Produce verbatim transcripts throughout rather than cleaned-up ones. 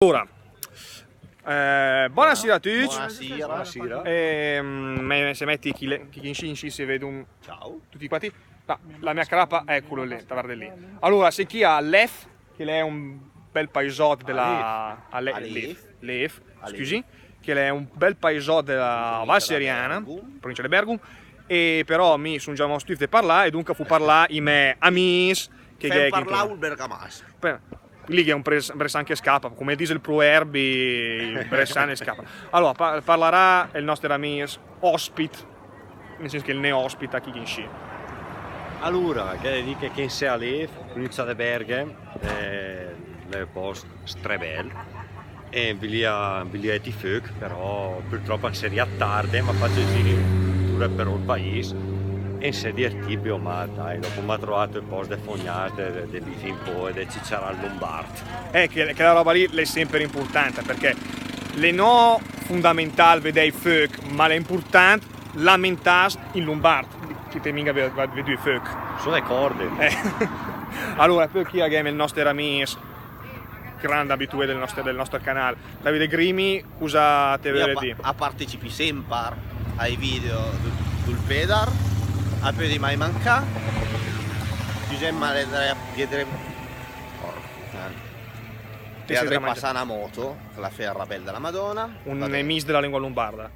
Alora, eh, bonasira a tücc. Bonasira. Bonasira. Ehm, me, se meti chi, le- chi, chi, chi, se vedu un- Ciao. Tuti quanti. No, la mia crapa, eccolo lì, guarda lì. Alora, se chi a Lef, che l'è un bel paesot dela... A Lef. A Le- A Lef. Lef, Lef, A Lef. Scusi, che l'è un bel paesot dela Val Seriana, provincia de Bergum, e però mi sun giamò stüf de parlà e dunca fu parlà i me amis che... Fem parlà ul bergamasch. Beh, lì che è un pres- bressan che scapa, come dice il proverbi, bressan che scapa. Alora, pa- parlarà el noster amis ospit, nel sens che el ne ospita chi che inscì. Alora, che dì che, che in se a Lef, provincia de Berghem, eh, l'è un post strebel, e vilia, vilia eti föch, però purtrop an se rià tarde, ma facio i giri pure per ul pais, e se divertì, ma dai, dopo m'à trovato el post de fognà, de, de, de bifì un po' e de ciciarà el lumbard. Eh, che, che la roba lì l'è semper importanta, perché l'è no fundamental vedè i föch, ma l'è important lamentàs in lumbard, chi te minga ve- ve- vedü i föch. Sono d'accordo. Eh. Alora, pö chi a gh'è el noster amis, grand abitué del noster, del noster canal, Davide Grimi, cusa te vöret dì? A partecipi semper ai video dul, dul pedar, a pödi mai mancà. Giuseppe, ma le dre- ghe dre- porco cane. Te sei dremante. Passà na moto, che la fé el rabel dela Madona. Un nemis dela lengua lumbarda.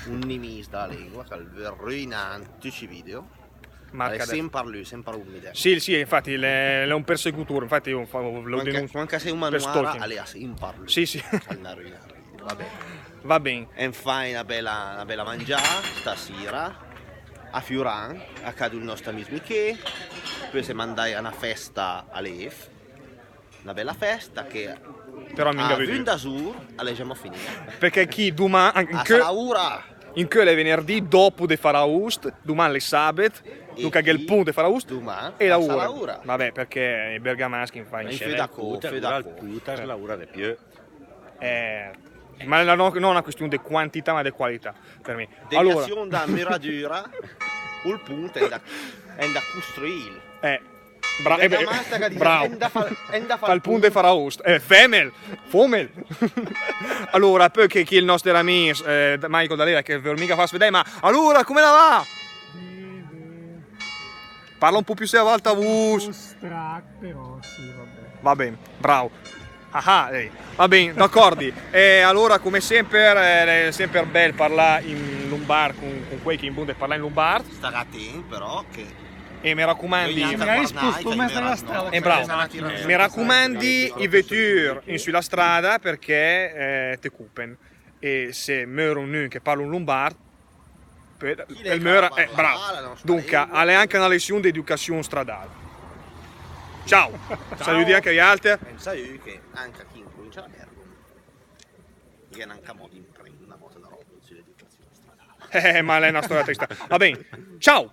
Un nemis dela lengua, che el vör ruinà tücc i video. Marca de- Semper lü, semper umile. Sì, sì, infatti l'è, l'è un persecutor, infatti io fa- lo denuncio. Anca se un manuara, l'è semper lü. Sì, sì. Al na ruina. Va ben. Va ben. E infai na bela, na bela mangià stasira a Fiuran, a cà dul noster amis Michè. Pö sem andai a na festa a Lef. Na bela festa che però minga a vedü. Vün d'azur, a l'è giamò finida. Perché chi duman, an- incö, incö l'è venerdì dopo de Faraost, duman l'è sabet, dunca gh'è el pont de Faraost, duman e laura. Vabbè, perché i bergamasch in fa in fö da co, fö da co. Laura de piö. Eh, ma no, no, no è una questione de quantità, ma de qualità, per me. Alora. Deviazion da miradüra, ul pont l'è da, l'è da costruì. Eh, Bra- eh, beh, bravo. Fa el pont de Faraost. Eh, femel, fomel. Alora, pö che, che el noster amis, eh, Michael Dalera, che vör minga fas vedè, ma alora, come la va? Parla un po' più se a volta vus. Un po' strac, però sì, va ben. Va ben, bravo. Ah, ah, eh. Va ben, d'acordi. E alora, come semper, eh, l'è semper bel parlà in lumbard con, con quei che in bund de parlà in lumbard. Sta atent, però, che E me racumandi, eh, bravo, me racumandi i vetür in sü la strada perché, eh, te cupen. E se möra nün che parla in lumbard, pö, el möra, eh, bravo. Dunca, l'è anca una lezion de educazion stradal. Ciao. Salüdi anca a vialter. Pensà che anca chi in provincia de Berghem gh'è anca modi in prima, una volta da roba, eh, ma l'è una storia trista. Va ben. Ciao.